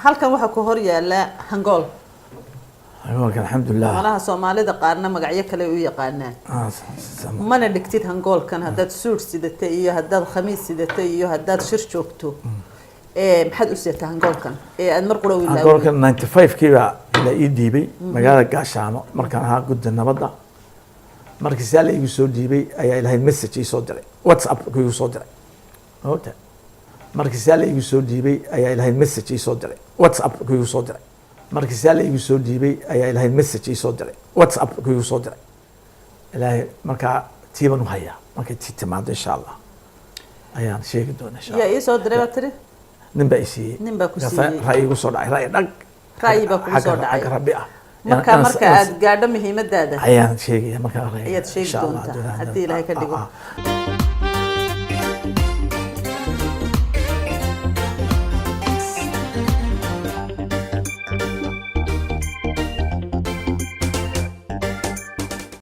Halkan waxaa ku hor yaala hangool. Hangoolka, alxamdulilah. Malaha Soomaalida qaarna magacyo kale u yaqaanaan. Mana dhigtid hangoolkan haddaad suud sidata iyo haddaad khamiis sidata iyo haddaad shir joogto. Maxaad u sidataa hangoolkan ee aad mar qura u ilaawday? Hangoolka 95-kii baa la ii dhiibay magaalada Gaashaamo markaan ahaa gudda nabadda. Markii saa la igu soo dhiibay ayaa Ilaahay message ii soo diray, WhatsApp ku igu soo diray, ogta. Markii saa la igu soo dhiibay ayaa Ilaahay message ii soo diray, WhatsApp ku igu soo diray. Markii saa la igu soo dhiibay ayaa Ilaahay message ii soo diray, WhatsApp ku igu soo diray Ilaahay. Markaa tiiban u hayaa, markay tii timaado, insha Allah, ayaan sheegi doonaa, insha Yaa Allah. ii soo diray baa tiri? Nin baa i siiyey. Nin baa ku Markaasaa siiyey. Ra'yi igu soo dhacay, ra'yi dhag. Ra'yi baa kugu soo dhacay. Xagga Rabbi ah. Marka marka aad gaadho muhiimadaada Ayaan sheegaya markaa ra'yiga, ayaad sheegi insha Allah, doontaa, haddii Ilaahay ka dhigo. Ah, ah.